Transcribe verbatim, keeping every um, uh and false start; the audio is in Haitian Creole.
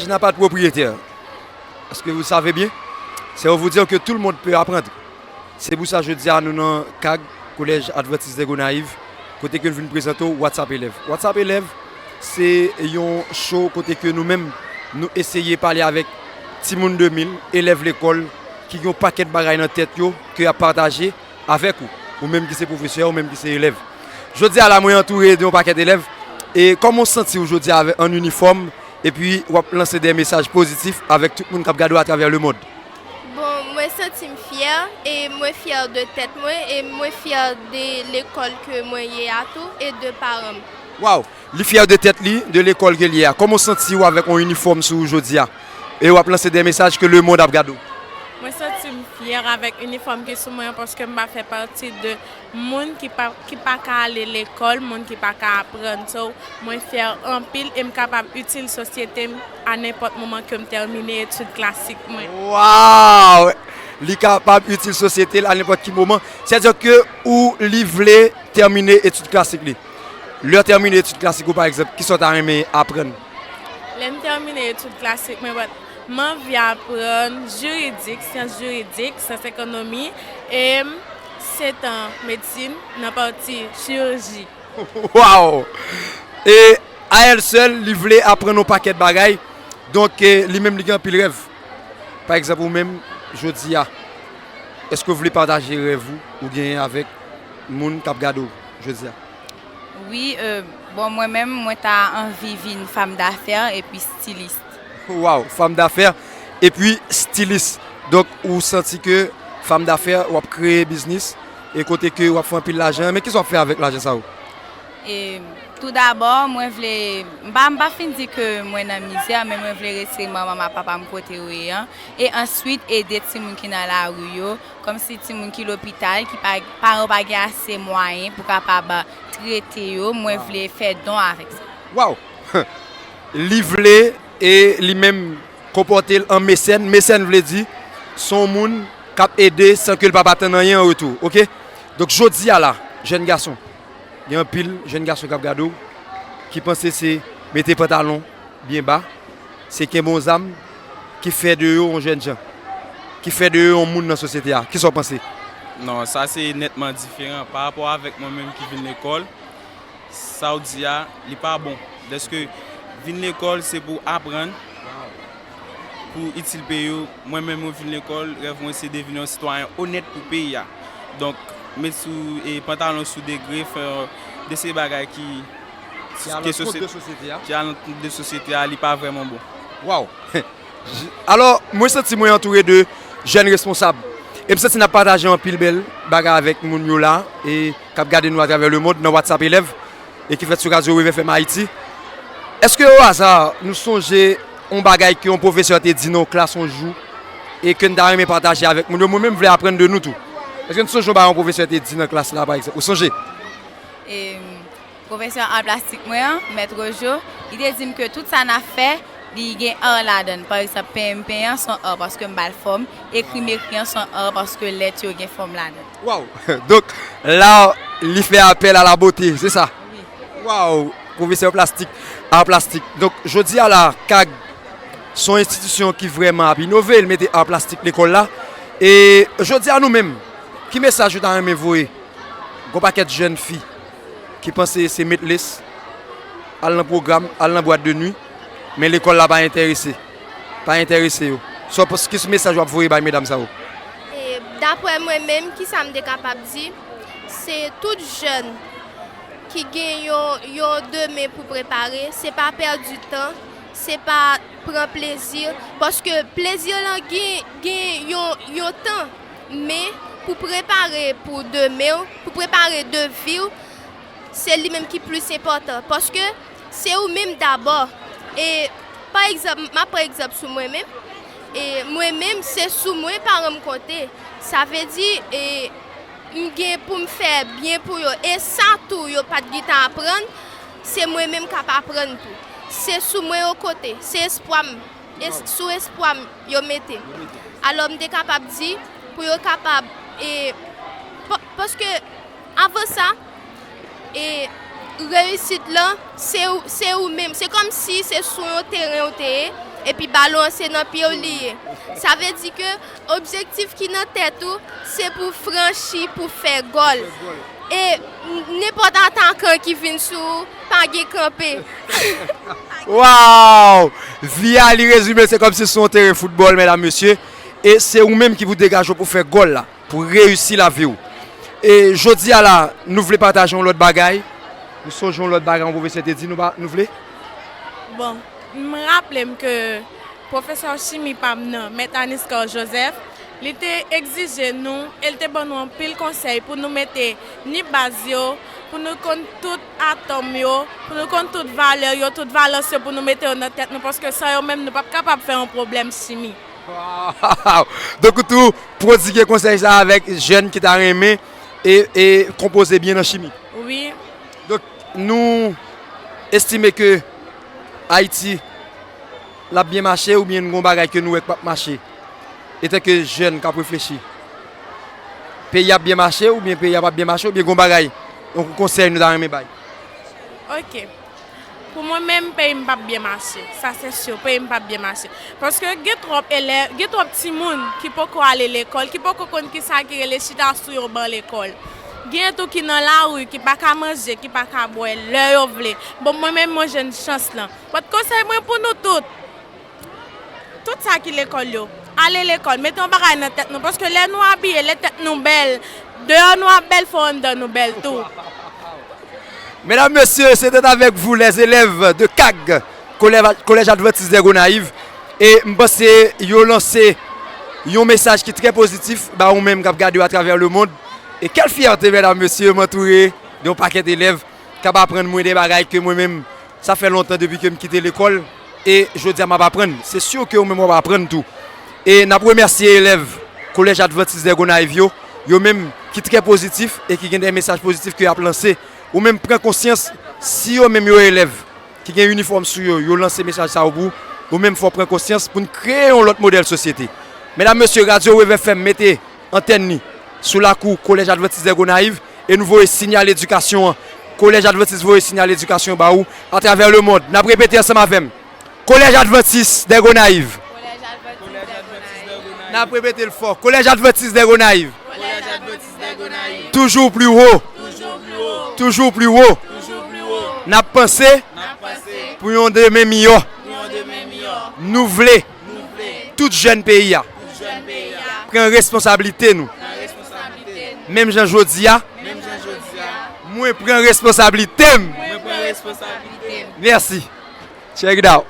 n'a pas de propriétaire. Est-ce que vous savez bien? C'est pour vous dire que tout le monde peut apprendre. Se pou sa jodi a nou nan CAG, Collège Adventiste de Gonayiv, kote ke nou vin prezante w WhatsApp Elèv. WhatsApp Elèv, se yon show kote ke nou menm, nou eseye pale avèk timoun de mil, elèv lekòl, ki gen yon pakèt bagay nan tèt yo, ke y ap pataje avèk ou. Ou menm ki se pwofesè, ou menm ki se elèv. Jodi a la, mwen antoure de yon pakèt elèv. E kòman w santi w jodi a avè, an inifòm, epi w ap lanse de mesaj pozitif avèk tout moun k ap gade w atravè lemonn? Bon, mwen santi m fyè, e mwen fyè de tèt mwen, e mwen fyè de lekòl ke mwen ye a tou, e de paran m. Waw! Li fyè de tèt li, de lekòl ke l ye a. Kòman w santi w avèk yon inifòm sou ou jodi a? E w ap lanse de mesaj ke lemonn ap gade w. Mwen santi m fyè avèk inifòm ki sou mwen an paske m pa fè pati de moun ki pa, ki pa ka ale lekòl, moun ki pa ka aprann. So, mwen fyè anpil e m kapab itil sosyete m a nenpòt moman ke m tèmine etid klasik mwen. Waw! Li kapab itil sosyete l a nenpòt ki moman. Sètadi ke ou li vle tèmine etid klasik li. Lè w tèmine etid klasik ou, pa egzanp, kisa w ta renmen aprann? Lè m tèmine etid klasik mwen, but, m anvi aprann jiridik, syans jiridik, syans ekonomi, e m se tan medsin nan pati chiriji. Waw! E a èl sèl, li vle aprann yon pakèt bagay. Donk, e, li menm, li gen anpil rèv. Pa egzanp, ou menm, jodi a, èske w vle pataje rèv ou, ou genyen avèk moun k ap gade w jodi a? Wi, e, bon, mwen menm, mwen ta anvi vin fanm dafè epi stilis. Waw, fanm dafè epi stilis. Donk, ou santi ke fanm dafè, w ap kreye biznis, e kote ke w ap fè anpil lajan, men kisa w ap fè avèk lajan sa yo? E, toudabò, mwen vle, m pa, m pa fin di ke mwen nan mizè, men mwen vle retire manman m ak papa m kote yo ye an, e answit ede timoun ki nan lari yo, kòmsi timoun ki lopital, ki pa, paran yo pa gen ase mwayen pou kapab trete yo, mwen vle fè don avèk sa. Waw! Li vle e li menm konpòte l an mesèn. Mesèn vle di se yon moun k ap ede san ke l pa pa tann anyen an retou, oke? Donk, jodi a la, jèn gason, gen anpil jèn gason k ap gade w, ki panse se mete pantalon byen ba, se kenbe yon zam ki fè de yo yon jèn jan, ki fè de yo yon moun nan sosyete a. Kisa w panse? Non, sa se nètman diferan pa rapò avèk mwen menm ki vin lekòl. Sa w di a, li pa bon. Dèske vin lekòl se pou aprann, pou itil peyi w. Mwen menm mwen vin lekòl, rèv mwen se de vin yon sitwayen onèt pou peyi a. Donk, met sou e pantalon sou degre, fè yon de se bagay ki Ki a lankont de sosyete a. Ki a lankont de sosyete a, li pa vrèman bon. Waw! Alò, mwen santi mwen antoure de jèn responsab. E m santi n ap pataje anpil bèl bagay avèk moun yo la, e k ap gade nou atravè lemonn nan WhatsApp Elèv, e ki fèt sou radyo Wave F M Ayiti. Èske o aza, nou sonje yon bagay ke yon pwofesè te di nan yon klas yon jou, e ke n ta renmen pataje avèk moun yo? Mwen menm, m vle aprann de nou tou. Èske n sonje yon bagay yon pwofesè te di nan klas la, pa egzanp? Ou sonje? E, pwofesè ar plastik mwen an, mèt Rojo, li te di m ke tout sa n ap fè, li gen ar ladan l. Pa egzanp, penyen m penyen an, se yon ar paske m ba l fòm, ekri m ekri an, se yon ar paske lèt yo gen fòm ladan l. Waw! Donk, la, li fè apèl a la bote, se sa? Waw! Pwofesè plastik, ar plastik. Donk, jodi a la, kag, se yon enstitisyon ki vrèman ap inove, li mete ar plastik lekòl la. E jodi a nou menm, ki mesaj ou ta renmen voye? Gon pakèt jèn fi ki panse se met lace, al nan pwogram, al nan bwat de nwi, men lekòl la pa enterese, pa enterese yo. So, ki mesaj w ap voye bay medam sa yo? E, daprè mwen menm, ki sa m te kapab di, se tout jèn ki gen yon, yon demen pou prepare, se pa pèdi tan, se pa pran plezi, paske plezi lan gen, gen yon, yon tan, men pou prepare pou demen w, pou prepare de vi w, se li menm ki plis enpòtan, paske se ou menm dabò. E, pa egzanp, m ap pran egzanp sou mwen menm. E, mwen menm, se sou mwen paran m konte. Sa vle di, e, m gen pou m fè byen pou yo. E sa tou, yo pa t gentan aprann, se mwen menm k ap aprann tou. Se sou mwen yo konte. Se espwa m. E sou espwa m yo mete. Alò, m te kapab di, pou yo kapab, e, pa-, paske avan sa, e, reyisit lan, se ou, se ou menm. Se kòmsi se sou yon teren ou te ye, Epi balon an se nan pye w li ye. Sa vle di ke objektif ki nan tèt ou, se pou franchi, pou fè gòl. E n- nenpòt atakan ki vin sou ou, pa gen kanpe. Waw! Vi a li rezime, se kòmsi sou yon teren foutbòl, medam, mesye. E se ou menm ki pou degaje w pou fè gòl la, pou reyisi lavi w. E jodi a la, nou vle pataje yon lòt bagay. Nou sonje yon lòt bagay yon pwofesè te di nou, ba- nou vle? Bon, m raple m ke pwofesè chimi pa m nan, Mèt Aniscar Joseph, li te egzije nou e l te ban nou anpil konsèy pou nou mete ni baz yo, pou nou konn tout atòm yo, pou nou konn tout valè yo, tout valans yo pou nou mete yo nan tèt nou, paske san yo menm nou p ap kapab fè yon pwoblèm chimi. Waw! Donk ou tou pwodige konsèy sa avèk jèn ki ta renmen e, e konpoze byen nan chimi. Wi. Donk nou estime ke Ayiti l ap byen mache oubyen n gon bagay ke nou wè k p ap mache? Etanke jèn k ap reflechi, peyi a ap byen mache oubyen peyi a p ap byen mache oubyen gon bagay, yon konsèy nou ta renmen bay? Ok. Pou mwen menm, peyi m p ap byen mache. Sa se si, peyi m p ap byen mache. Paske gen twòp elèv, gen twòp timoun ki poko ale lekòl, ki poko konn kisa ki rele chita sou yon ban lekòl. Gen tou ki nan lari, ki pa ka manje, ki pa ka bwè lè yo vle. Bon, mwen menm mwen jwenn chans lan. Pòt konsèy mwen pou nou tout. Tout sa ki lekòl yo, ale lekòl, mete yon bagay nan tèt nou, paske lè nou abiye, lè tèt nou bèl, deyò nou ap bèl, fò anndan nou bèl tou. Medam, mesye, se te avèk vou lèzelèv de kag, Kolèj Advantis dè Gonayiv, e m panse yo lanse yon mesaj ki trè pozitif ba ou menm k ap gade yo atravè lemonn. E kèl fyète, medam, mesye, m antoure de yon pakèt elèv k ap aprann mwen de bagay ke mwen menm, sa fè lontan depi ke m kite lekòl, e jodi a m ap aprann. Se si ke ou menm w ap aprann tou. E n ap remèsye elèv Kolèj Advantis dè Gonayiv yo, yo menm ki trè pozitif e ki gen de mesaj pozitif ke y ap lanse. Ou menm pran konsyans, si yo menm yo elèv ki gen inifòm sou yo, yo lanse mesaj sa yo pou ou, ou menm fò w pran konsyans pou n kreye yon lòt modèl sosyete. Medam, mesye, Radyo Wave F M mete antèn li sou lakou Kolèj Advantis dè Gonayiv e nou voye sinyal edikasyon an. Kolèj Advantis voye sinyal edikasyon ba ou atravè lemonn. N ap repete ansanm avè m. Kolèj Advantis dè Gonayiv. N ap repete l fò. Kolèj Advantis dè Gonayiv. Toujours plus haut. Toujours plus haut. N ap panse pou yon demen miyò. Nou vle tout jèn peyi a pran responsablite nou. Menm jan jodi a, mwen pran responsablite m. Mèsi. Check it out.